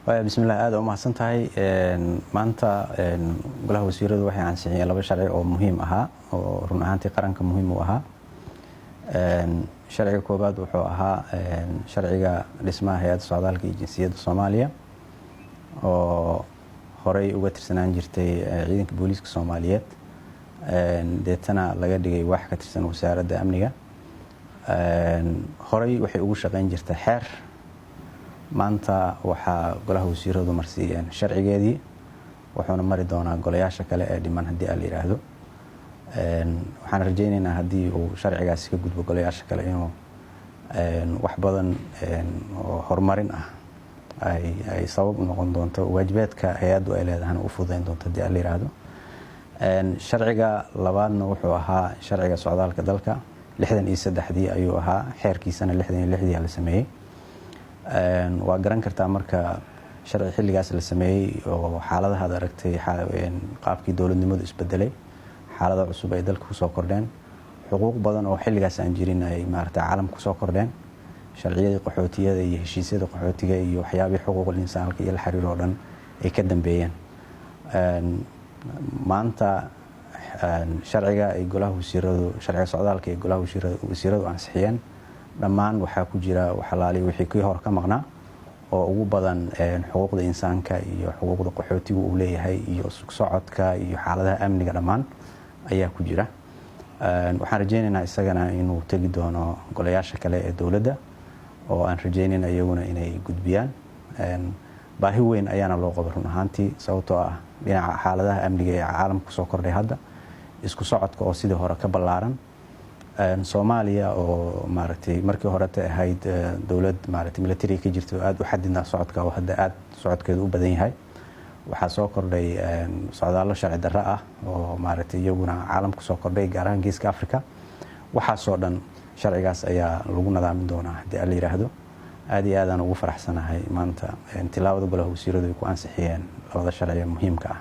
Bismillah, aad umahadsan tahay. Maanta golaha wasiiradu waxay ansixiyeen laba sharci oo muhiim ahaa, oo run ahaantii qaranka muhiim u ahaa. Sharciga koobaad wuxuu ahaa sharciga dhismaha Hay-adda Socdaalka iyo Jinsiyadda Soomaaliya, oo horey uga tirsanaan jirtay Ciidanka Booliiska Soomaaliyeed, deetana laga dhigay wax ka tirsan Wasaaradda Amniga. Horey waxay ugu shaqeyn jirtay xeer. Maanta waxaa golaha wasiiradu marsiiyeen sharcigeedii, wuxuuna mari doonaa golayaasha kale ee dhiman haddii aa la yidhaahdo. Waxaan rajeyneynaa haddii uu sharcigaasi ka gudbo golayaasha kale inuu wax badan oo horumarin ah ay sabab u noqon doonto, waajibaadka hay-addu ay leedahana u fududeyn doonto haddii aa la yidhaahdo. Sharciga labaadna wuxuu ahaa sharciga socdaalka dalka. 63-dii ayuu ahaa xeerkiisana, 66-dii la sameeyey. Waa garan kartaa marka sharci xilligaas la sameeyey oo xaaladaha ad aragtay, qaabkii dowladnimadu isbedelay, xaalada cusub ay dalka kusoo kordheen, xuquuq badan oo xilligaas aan jirin ay maarata caalamka kusoo kordheen, sharciyadii qaxootiyada iyo heshiisyada qaxootiga iyo waxyaabihii xuquuqul insaanka iyo la xiriir oo dhan ay ka dambeeyeen. Maanta sharciga ay golaha wasiiradu, sharciga socdaalka ay golaha wasiiradu ansixiyeen, dhammaan waxaa ku jira waxalaali wixii kii hore ka maqnaa, oo ugu badan xuquuqda insaanka iyo xuquuqda qaxootigu uu leeyahay iyo socodka iyo xaaladaha amniga, dhammaan ayaa ku jira. Waxaan rajeynaynaa isagana inuu tegi doono golayaasha kale ee dowladda, oo aan rajeynayna iyaguna inay gudbiyaan. Baahi weyn ayaana loo qaba run ahaantii, sababtoo ah dhinaca xaaladaha amniga ee caalamka kusoo kordhay hadda, isku socodka oo sidii hore ka ballaaran, Soomaaliya oo maaragtay markii horeta ahayd dowlad maaragtay military ka jirta oo aada u xadidnaa socodka, oo hadda aada socodkeedu u badan yahay. Waxaa soo kordhay socdaallo sharci darro ah oo maaragtay iyaguna caalamka kusoo kordhay, gaar ahaan Geeska Africa. Waxaasoo dhan sharcigaas ayaa lagu nadaamin doonaa haddii alla yidhaahdo. Aad iyo aadaan ugu faraxsanahay maanta tilaabada golaha wasiiradu ay ku ansixiyeen labada sharci ee muhiimka ah.